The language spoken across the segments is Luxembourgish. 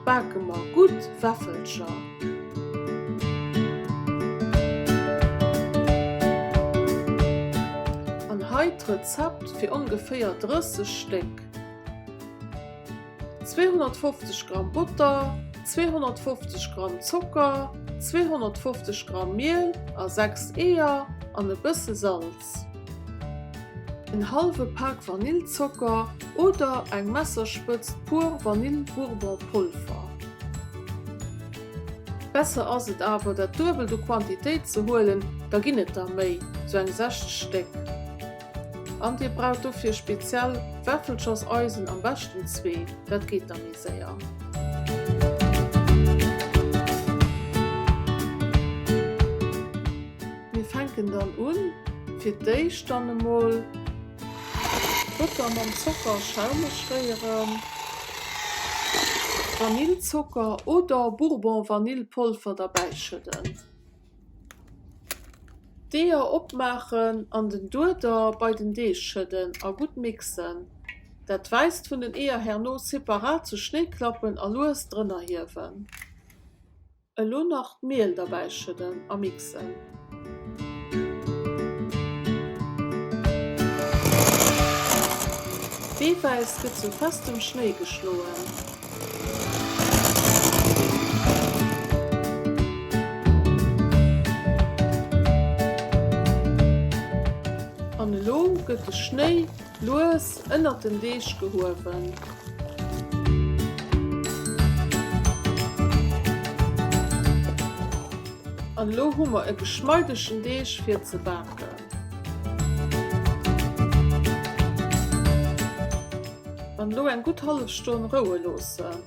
bake mer gutt Wäffelcher. An hei d'Rezept fir ongeféier 30 Stéck. 250 Gramm Botter, 250 Gramm Zocker, 250 Gramm Miel a 6 Eeër an e bësse Salz. En hallwe Pak Vanillzocker oder eng Messerspëtzt pur Vanill-Bourbon-Polver. Besser ass et awer dat duebelt u Quantitéit ze huelen, da ginn et der méi, sou eng 60 Stéck. An dir braucht dofir speziell Wäffelcherseisen, am beschten zwee, dat geet da méi séier. Mir fänken dann un, fir d'éischt dann emol d'Botter mam Zocker schaumeg réieren, Vanillzocker oder Bourbon-Vanillpolver derbäischëdden. D'Eeër opmaachen an den Dueder bei den Deeg schëdden a gutt mixen. Dat Wäisst vun den Eeër herno separat zu Schnéi klappen a lues drënner hiewen. Elo nach d'Miel derbäi schëdden a mixen. D'Eewäiss gëtt zu festem Schnéi geschloen. An elo gëtt de Schnéi lues ënnert den Deeg gehuewen. An elo hu mer e geschmeidegen Deeg fir ze baken. An elo eng gutt hallef Stonn roue loossen.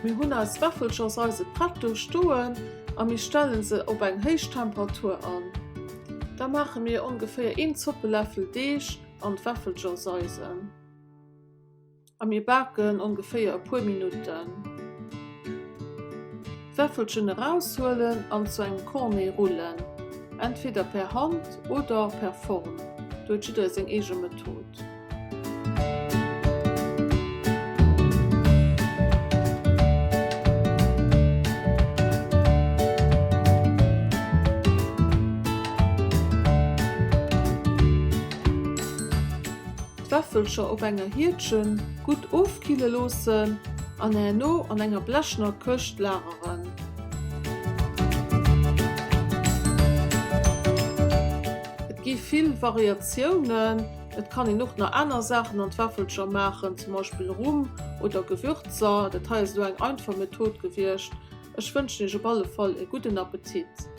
Mir hunn eis Wäffelcherseise prett do stoen a mir stellen se op eng héich Temperatur an. Da maache mir ongeféier een Zoppeläffel Deeg an d'Wäffelcherseisen. A mir baken ongeféier e puer Minutten. D'Wäffelchen eraushuelen an zu engem Cornet rullen, entweder per Hand oder per Form, do huet jidderee seng eege Method. D'Wäffelcher op enger Hiertchen gutt ofkille loossen an herno an enger blechener Këscht lageren. Et gi vill Variatiounen, et kann een och nach aner Saachen an d'Wäffelcher maachen, zum Beispill Rum oder Gewürzer. Dat hei ass elo eng einfach Method gewiescht. Ech wënschen iech op alle Fall e gudden Appetit.